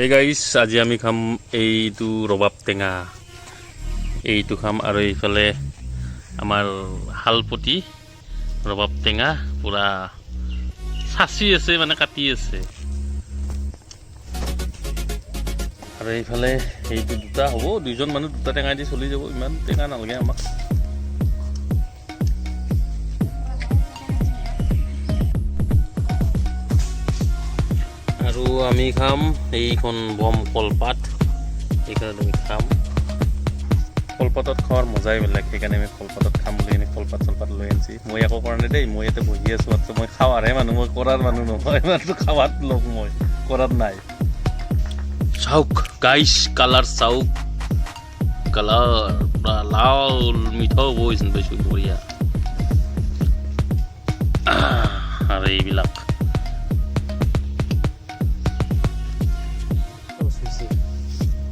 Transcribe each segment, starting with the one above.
এই গাইছ, আজি আমি খাম এইটো ৰবাব টেঙা, এইটো খাম। আৰু এইফালে আমাৰ শালপতি ৰবাব টেঙা পূৰা চাচি আছে, মানে কাটি আছে। আৰু এইফালে এইটো দুটা হ'ব, দুইজন মানুহ দুটা টেঙা দি চলি যাব। ইমান টেঙা নালাগে আমাক। আৰু আমি খাম এইখন বম কলপাত, এইখনত আমি খাম। কলপাতত খোৱাৰ মজাই বেলেগ, সেইকাৰণে আমি কলপাতত খাম বুলি কিনে কলপাত চলপাত লৈ আনিছি। মই একো কৰা নাই দেই, মই ইয়াতে বহি আছোঁ মাত্ৰ। মই খাৱাৰহে মানুহ, মই কৰাৰ মানুহ নহয়। মাত্ৰ খাৱাত লগ, মই কৰাত নাই। চাওক গাইছ, কালাৰ চাওক, কালাৰ পুৰা লাল, মিঠা হ'ব যেন পাইছোঁ, বঢ়িয়া। আৰু এইবিলাক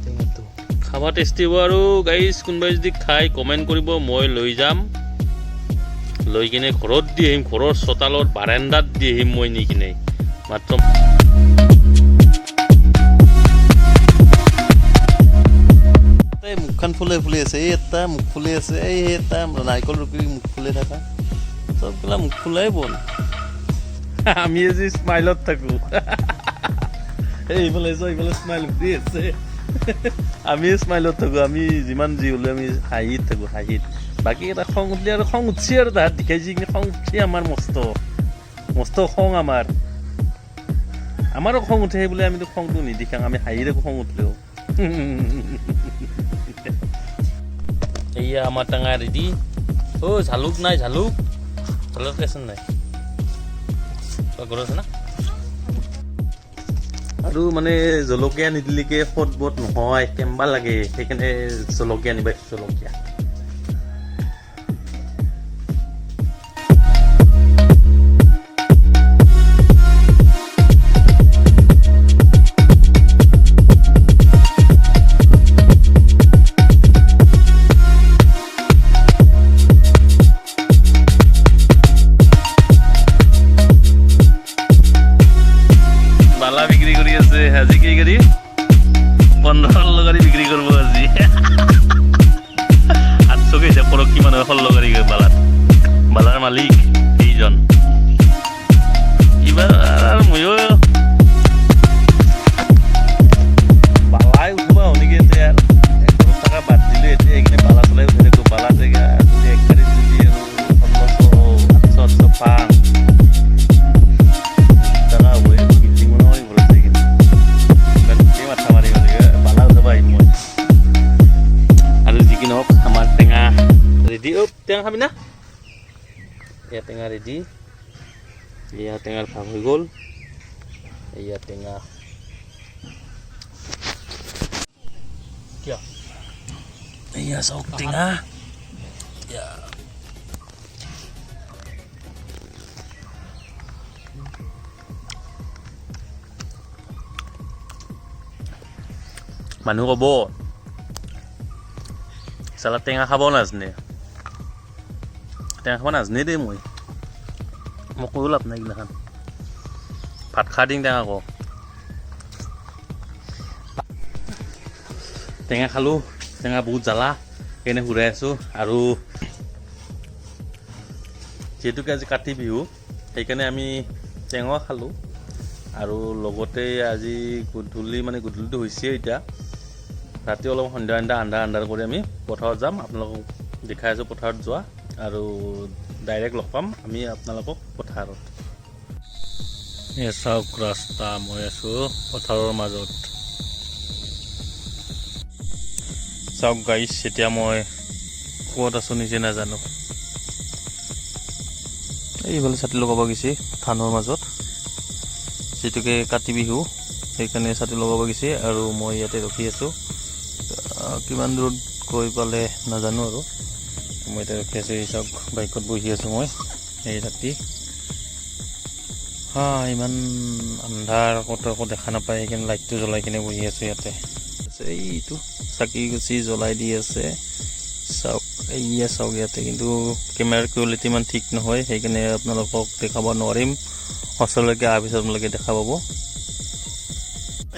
টেঙাটো খাবা টেষ্টি হ'ব। আৰু গাইজ, কোনোবাই যদি খাই কমেণ্ট কৰিব, মই লৈ যাম, লৈ কিনে ঘৰত দি আহিম, ঘৰৰ চোতালত বাৰাণ্ডাত দি আহিম মই নি কিনে মাত্ৰ। এই মুখখন ফুলে ফুলি আছে, এই এটা মুখ ফুলি আছে, এই এটা নাৰিকল ৰুকি মুখ ফুলি থকা, চবগিলা মুখ ফুলাই বন। আমি আজি স্মাইলত থাকো। এইফালে চব এইফালে স্মাইল উঠি আছে। আমি স্মাইলত থাকো, আমি যিমান যি হ'লে আমি হাঁহিত থাকো, হাঁহিত। বাকী এটা খং উঠলি আৰু খং উঠছি আৰু তাহাঁত দেখাইছি কিনে খং উঠছি আমাৰ, মস্ত মস্ত খং আমাৰ। আমাৰো খং উঠে, সেই বুলি আমিতো খংটো নিদেখাওঁ, আমি হাঁহি থাকো খং উঠলেও। এয়া আমাৰ টেঙা ৰেডি। অ' জালুক নাই, জালুক জালুক আছে নাই? ঘৰত আছে না? আৰু মানে জলকীয়া নিদিলেকে সোৱাদ বত নহয়, কেম্বা লাগে, সেইকাৰণে জলকীয়া আনিব আহিছোঁ, জলকীয়া। বালা বিক্ৰী কৰি আছে আজি। কি গাড়ী? 15 গাড়ী বিক্ৰী কৰিব আজি। 800 হিচাপ কৰক কিমান হয় 16 গাড়ী বালাত। বালাৰ মালিক এইজন। কিবা আৰু ময়ো বালাই উঠিব নেকি এতিয়া? আৰু ঘৰত থকা বাদ দিলোঁ, এতিয়া সেইখিনি বালা চলাই উঠি থাকোঁ। বালাত যদি এক গাড়ীত যদি আৰু 1600, 800 800 পাওঁ, টকা হ'ব। বিল্ডিং বনাব ঘৰত যাই কিনে ইমান গোটেই মাথা মাৰিব লাগিব, বালা উঠাব আহিম মই। আৰু যি কি নহওক, আমাৰ টেঙা ৰেডি। অ' টেঙা খাবি না? এয়া টেঙা ৰেডি, এয়া টেঙাৰ ভাগ হৈ গ'ল, এয়া টেঙা। কিয়, এয়া চাওক টেঙা এয়া। মানুহ ক'ব, চালা টেঙা খাব নাজানে, টেঙা খাব নাজানে দেই। মই কৈও লাভ নাই এইগিলাখান। ভাত খাই দিম টেঙা আকৌ। টেঙা খালোঁ, টেঙা বহুত জ্বালা, সেইকাৰণে ঘূৰাই আছোঁ। আৰু যিহেতুকে আজি কাতি বিহু, সেইকাৰণে আমি টেঙাও খালোঁ। আৰু লগতে আজি গধূলি, মানে গধূলিটো হৈছে এতিয়া, ৰাতি অলপ সন্ধিয়া সন্ধিয়া আন্ধাৰ আন্ধাৰ কৰি আমি পথাৰত যাম। আপোনালোকক দেখাই আছোঁ পথাৰত যোৱা, আৰু ডাইৰেক্ট লগ পাম আমি আপোনালোকক পথাৰত। এই চাওক ৰাস্তা, মই আছোঁ পথাৰৰ মাজত। চাওক গাইছ, এতিয়া মই ক'ত আছোঁ নিজে নাজানো। এইফালে ছাতি লগাব গৈছে ধানৰ মাজত, যিটোকে কাতি বিহু, সেইকাৰণে ছাতি লগাব গৈছে। আৰু মই ইয়াতে ৰখি আছোঁ। কিমান দূৰত গৈ পালে নাজানো। আৰু মই এতিয়া ৰখি আছোঁ, এই চাওক, বাইকত বহি আছোঁ মই। এই ৰাতি হা, ইমান আন্ধাৰ, ক'তো একো দেখা নাপায়, সেইকাৰণে লাইটটো জ্বলাই কিনে বহি আছোঁ ইয়াতে। এইটো চাকি গছি জ্বলাই দি আছে, চাওক, এইয়া চাওক ইয়াতে। কিন্তু কেমেৰাৰ কোৱালিটি ইমান ঠিক নহয়, সেইকাৰণে আপোনালোকক দেখাব নোৱাৰিম। ওচৰলৈকে অহাৰ পিছত আপোনালোকে দেখা পাব।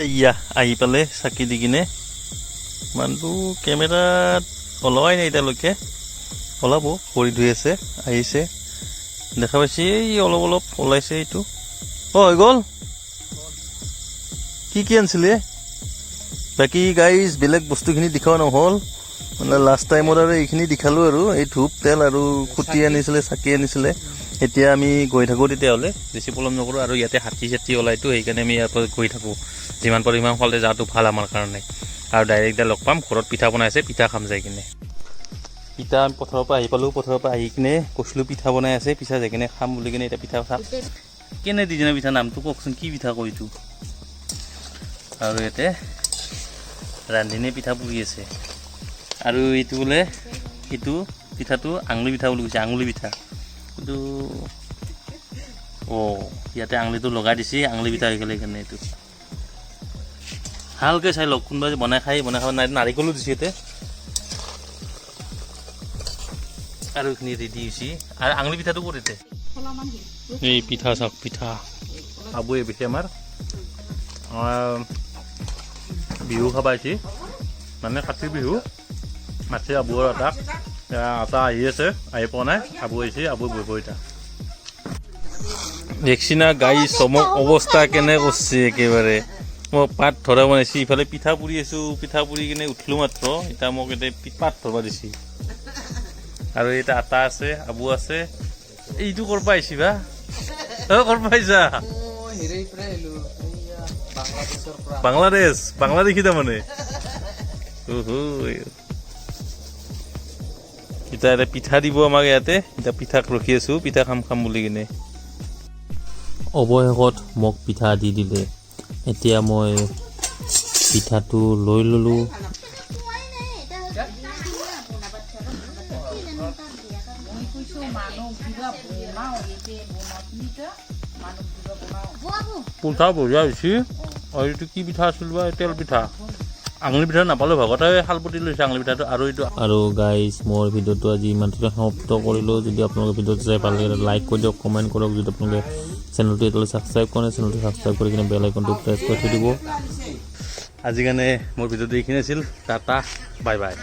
এইয়া আহি পালে চাকি দি কিনে। মানুহটো কেমেৰাত ওলোৱাই নাই এতিয়ালৈকে, ওলাব। ভৰি ধুই আছে, আহিছে, দেখা পাইছে। এই অলপ অলপ ওলাইছে এইটো। অ, হৈ গ'ল। কি কি আনিছিলে? বাকী গাইজ, বেলেগ বস্তুখিনি দেখুওৱা নহ'ল। মানে লাষ্ট টাইমত আৰু এইখিনি দেখালোঁ আৰু এই ধূপ, তেল আৰু খুটি আনিছিলে, চাকি আনিছিলে। এতিয়া আমি গৈ থাকোঁ তেতিয়াহ'লে, বেছি পলম নকৰোঁ। আৰু ইয়াতে হাতী চাতী ওলাইতো, সেইকাৰণে আমি ইয়াৰ পৰা গৈ থাকোঁ। যিমান পাৰোঁ সিমান সোনকালে যোৱাটো ভাল আমাৰ কাৰণে। আৰু ডাইৰেক্ট এতিয়া লগ পাম ঘৰত, পিঠা বনাইছে, পিঠা খাম যাই কিনে। পিঠা, আমি পথাৰৰ পৰা আহি পালোঁ। পথাৰৰ পৰা আহি কিনে কৈছিলোঁ পিঠা বনাই আছে, পিঠা যাই কিনে খাম বুলি কিনে। এতিয়া পিঠা খাম। কেনে ডিজাইনৰ পিঠা, নামটো কওকচোন, কি পিঠা কয় এইটো? আৰু ইয়াতে ৰান্ধনীয়ে পিঠা পুৰি আছে। আৰু এইটো বোলে, এইটো পিঠাটো আঙুলি পিঠা বুলি কৈছে, আঙুলি পিঠা এইটো। অঁ, ইয়াতে আঙুলিটো লগাই দিছে, আঙুলি পিঠা হৈ গ'লে। সেইকাৰণে এইটো ভালকৈ চাই লওক কোনোবাই বনাই খাই, বনাই খাব নাই। নাৰিকলো দিছে ইয়াতে। আৰু এইখিনি ৰেডি হৈছে। আৰু আঙুলি পিঠাটো ক'ত ইয়াতে? এই পিঠা চাওক, পিঠা। আবুৱে পিছে আমাৰ বিহু খাব আহিছে, মানে কাতি বিহু মাতিছে আবু আৰু আটাক। এতিয়া আটা আহি আছে, আহি পোৱা নাই। আবু আহিছে, আবু বহিব এতিয়া। দেখছি না গাই, চমক অৱস্থা কেনে কৰছে একেবাৰে। মই পাত ধৰা বনাইছি, ইফালে পিঠা পুৰি আছো। পিঠা পুৰি কিনে উঠলো মাত্ৰ, এতিয়া মোক এতিয়া পাত ধৰবা দিছি। আৰু এতিয়া আটা আছে, আবু আছে। এইটো ক'ৰ পৰা আহিছি বা? অ, ক'ৰ পৰা আহিছা? মই হেৰিৰ পৰা আহিলো, এইয়া বাংলাদেশৰ পৰা। বাংলাদেশ, বাংলাদেশী তাৰমানে। ওহো, এতিয়া ইয়াতে পিঠা দিব আমাক ইয়াতে। এতিয়া পিঠাক ৰখি আছো, পিঠা খাম খাম বুলি কিনে। অৱশেষত মোক পিঠা দি দিলে। এতিয়া মই পিঠাটো লৈ ল'লোঁ। মই কৈছো মানুহ কিবা বনাও, ইয়াতে বনাওখিনিতে মানুহ কিবা বনাও। পিঠা বঢ়িয়া হৈছে। আৰু এইটো কি পিঠা আছিল বা? তেল পিঠা, আঙুলি পিঠা নাপালোঁ, ভকতে শালপতি লৈছে আঙুলি পিঠাটো। আৰু এইটো আৰু গাইজ, মোৰ ভিডিঅ'টো আজি ইমানটোতে সমাপ্ত কৰিলোঁ। যদি আপোনালোকে ভিডিঅ'টো চাই ভাল লাগে, লাইক কৰি দিয়ক, কমেণ্ট কৰক। যদি আপোনালোকে চেনেলটো এতিয়ালৈ ছাবস্ক্ৰাইব কৰে, চেনেলটো ছাবস্ক্ৰাইব কৰি কিনে বেল আইকনটো প্ৰেছ কৰি থৈ দিব। আজি কাৰণে মোৰ ভিডিঅ'টো এইখিনি আছিল। Tata, bye bye.